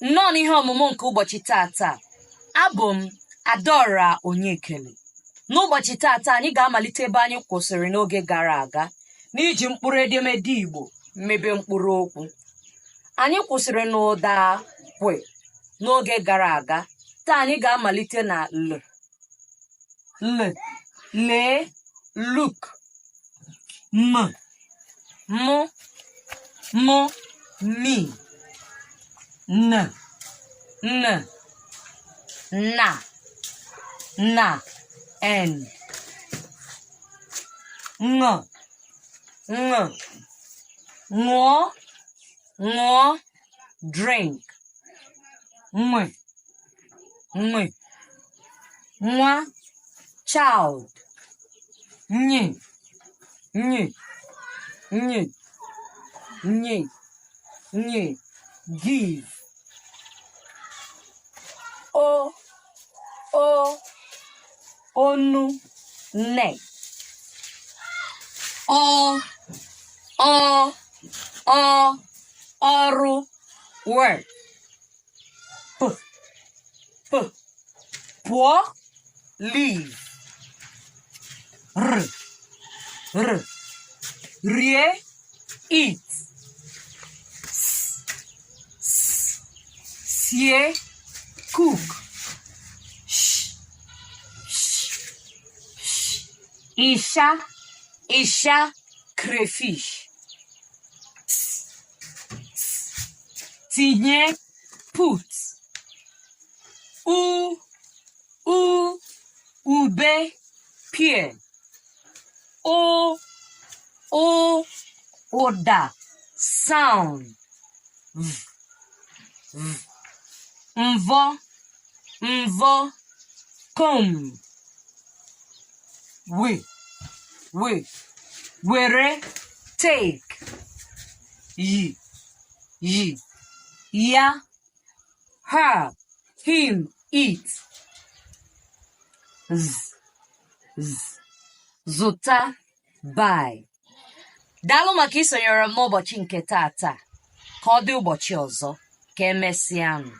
Nnọọ n'ihe ọmụmụ nke ụbọchị tata. Abụ m Adaora Onyekele. N'ụbọchị tata, anyị ga-amalite ebe anyị kwụsịrị n'oge gara aga n'iji mkpụrụ edemede Igbo mebe mkpụrụ okwu. Anyị kwụsịrị n'ụda kwe n'oge gara aga. Taa anyị ga-amalite na l. L, lee, look. M, mụ, mụ, me. N, n, na, na, n. Ṅ, ṅ, ṅụọ, ṅụọ, drink. Nwe, nwe, nwa, child. Nye, nye, nye, nye, nye, give. O, o, onu, neck. Ọ, ọ, ọ, ọrụ, work. P, p, pụọ, leave. R, r, rie, eat. S, s, sie, cook. Sh, sh, sh, ịsha, ịsha, crayfish. S, s, tinye, put. U, u, ube, pear. Ụ, ụ, ụda, sound. V, v, mvọ, mvọ, comb. W, w, were, take. Y, y, ya, her, him, it. Z, z, zụta, buy. Daalụ maka isonyere m n'ụbọchị nke taata. Ka ọ dị ụbọchị ọzọ. Ka emesịanụ.